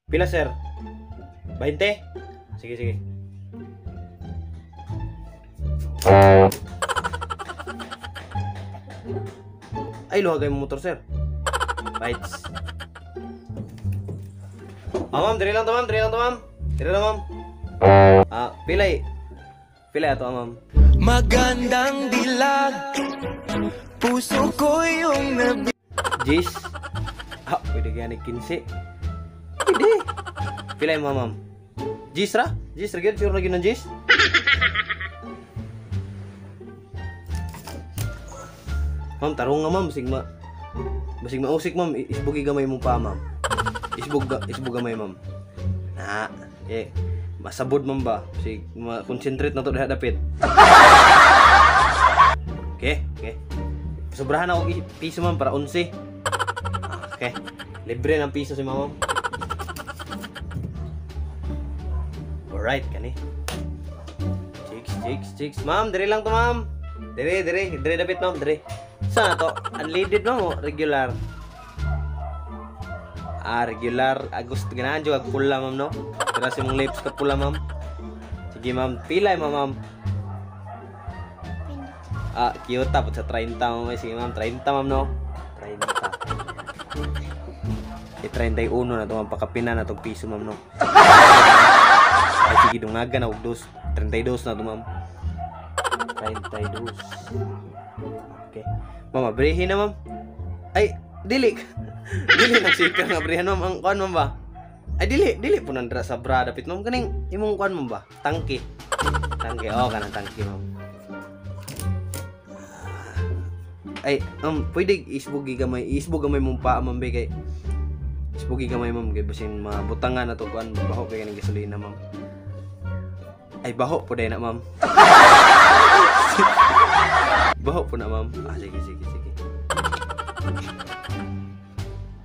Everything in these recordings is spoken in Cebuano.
Pila, sir? 20? Sige, sige. Ay, luhagay mo motor, sir. Bites. Ah, ma'am, dire lang to, ma'am. Dire lang to, ma'am. Dire lang, ma'am. Ah, pilay. Pilay ato, ah, ma'am. Magandang dilag. Puso ko yung nabi. Jis. Ah, pwede kaya ni 15. Pwede. Pilay mo, ma'am. Jis ra? Jis, ra gyud? Sure na gyud ng Jis? Ma'am, tarong nga, ma'am. Basig mausik, ma'am. Isbugi gamay mo pa, ma'am. Isbog gamay, ma'am. Na, eh, masabod, ma'am ba? Sig, ma-concentrate na to diha dapit. Okay, okay. Sobrahan ako piso, ma'am, para 11. Okay. Libre ng piso si ma'am. Alright, kani. Chicks, chicks, chicks. Ma'am, dire lang to, ma'am. Dire, dire, dire dapit, ma'am, dire. Saan na to? Unleaded, ma'am, o regular? Ah, regular. Gusto ganahan jud ag pula, ma'am, no? Pero sa imong lips ka pula, ma'am. Sige, ma'am. Pila, ma'am, ma'am. Ah, cute po sa 30, ma'am. Sige, ma'am. 30, ma'am, no? 30. Eh, 31 na to, ma'am. Pakapina na tong piso, ma'am, no? Ay, sige, dungagan na og dos. 32 na to, ma'am. 32. Okay. Ma'am, abrihin na, ma'am. Ay, dili. Dili na siker nga abrihan, ma'am. Ang kuan, ma'am, ba? Ay, dili. Dili po nandra sa bra. Dapit, ma'am. Kaning imong kuan, ma'am, ba? Tangke. Tangke. Oh, kanang tangke, ma'am. Ay, pwede isbugi gamay. Isbog gamay mong paa, ma'am, be, kay isbugi gamay, ma'am, kay basin mabutangan na to kuan, baho kay kaning gasolina, ma'am. Ay, baho po dahil na, ma'am. Baho po na, ma'am. Ah, sige, sige, sige.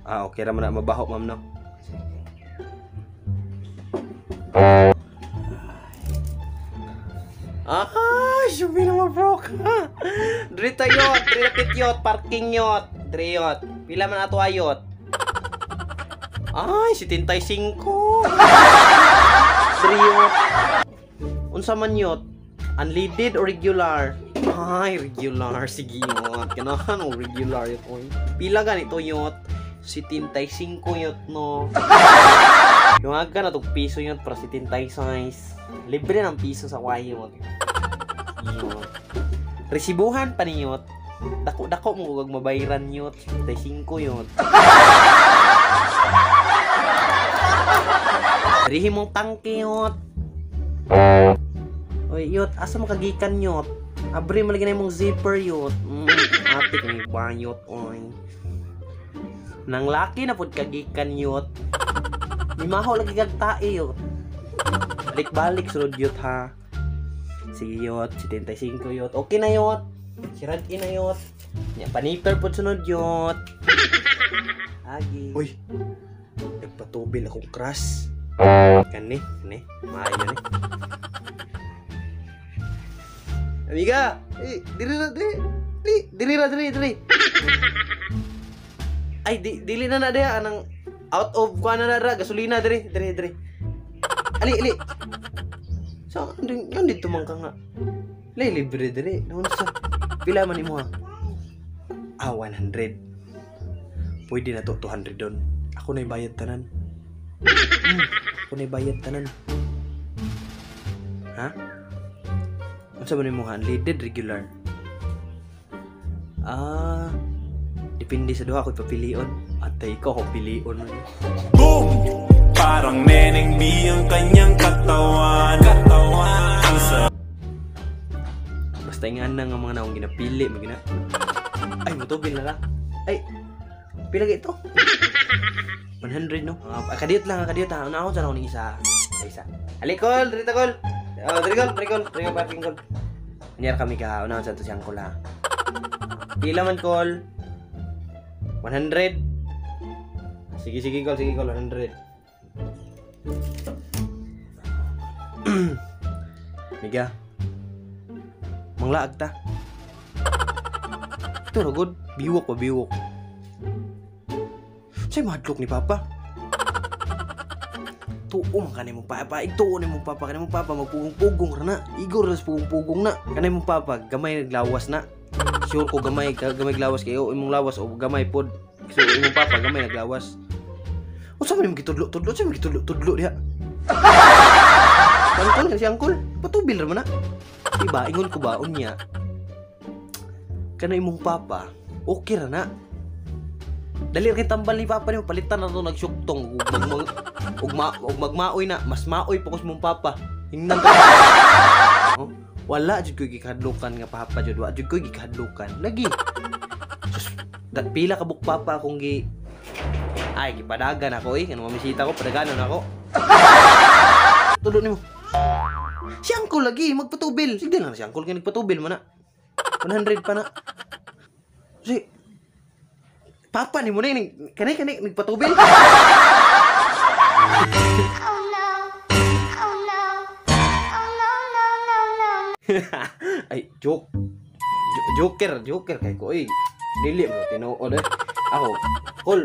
Ah, okay ra man na mabaho, ma'am, no? Sige. Ah, subi na ma-broke. Diri tayo, diri lapit yot, parking yot. Diri yot. Pila man ato ayot? Ay, 75. Diri yot. Unsa man yot? Unleaded or regular? Ay, regular. Sige yot. Ganahan o regular yot. Oy. Pila ganito yot? 75 yot, no? Lumaga na tong piso yun para 76. Libre ng piso sa wayot. Yot. Resibuhan pa ni yot. Dako-dako mo kung mabayran yot. 75 yot. Rihi mong tangke yot. Oy, yot, asa mo kagikan yot? Abri mo lagi na imong zipper yot. Ate kami bayot, oy. Nang laki na pud kagikan yot. Mimaho lagi kag tae yot. Balik-balik sulod yot ha. Sige yot, 75 yot. Okay na yot. Sirad na yot. Nya paniper pud sunod yot. Agi. Uy. Nagpatubil akong crush. Kani, kani. Maayo ni. Amiga, eh, diri ra diri. Diri, diri ra diri, diri. Ay, dili na na diha anang out of kuan na ra gasolina diri, diri, diri. Ali, ali. So, andun dito man ka nga. Lay libre diri. Naon sa pila man imo ha? Ah, 100. Pwede na to 200 don. Ako na bayad tanan. Ako na bayad tanan. Ha? Unsa man imo ha? Unleaded, regular? Ah, depende sa duha ako ipapilion. Atay ko ako pilion. Boom! Parang Neneng B ang kanyang katawan. Katawan. Basta nga na nga mga naong ginapili, magina. Ay, mutubin na lang. Ay, pila ka ito? 100, no? Kadiyot lang, kadiyot ha. Una ako, sana ako ng isa. Ay, isa. Ali, call! Rita, call! Oh, diri, call! Diri, call! Diri, call! Parking, call! Anyar kami ka. Una ako, sa to siyang call, ha. Pila man, call? 100? Sige, sige, call. Sige, call. 100. Miga. Manglaag ta. Ito na, good. Biwok pa, biwok. Sa'yo mahadlok ni Papa. Tuo man kanay mong papa, igtuo ni mong papa, kanay mong papa magpugong-pugong ra na. Igor ra sa pugong-pugong na. Kanay mong papa gamay naglawas na. Sure ko gamay ka, gamay glawas kayo imong lawas o gamay pod. So imong papa gamay naglawas. Unsa man imong gitudlo-tudlo? Unsa man gitudlo-tudlo diha? Angkol si angkol, patubil ra man na. Diba, ingon ko ba unya. Kanay imong papa, okay ra na. Dali ra kay tambal ni papa nimo, palitan na to nagsuktong ug magmaoy na, mas maoy pa kus mong papa. Hingnan ka. Oh, wala jud koy gikahadlukan nga papa jud, wa jud koy gikahadlukan. Lagi. Sus, dat pila ka buk papa akong gi ay gipadagan ako eh, kanang mamisita ko padaganon ako. Tulo nimo. Si angkol lagi magpatubil. Sige lang si angkol kay nagpatubil man na. 100 pa na. Si papa nimo na kanay kanay nagpatubil. Oh no. Oh no. Oh no, no, no, no. Ay, joke. Joker, joker kay ko eh. Dili mo tinuod eh. Ako, kol,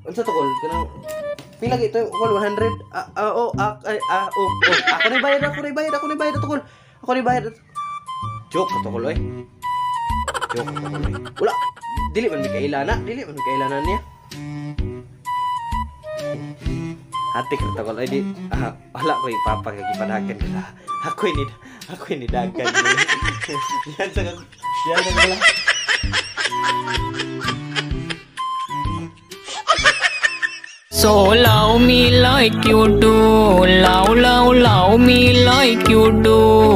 unsa to kol? Kanang pila gito kol 100. Ah, ah, oh, ah, ay, ah, oh, oh. Ako na bayad, ako na bayad, ako na bayad to kol. Ako na bayad. Joke to kol oy. Joke to kol oy. Wala, dili man mi kaila na, dili man mi kaila na niya. Ate ko to kol ay di ah, wala ko ipapa kay gipadagan ka. Ako ni dagan. Yan sa yan sa wala. So love me like you do, love, love, love me like you do.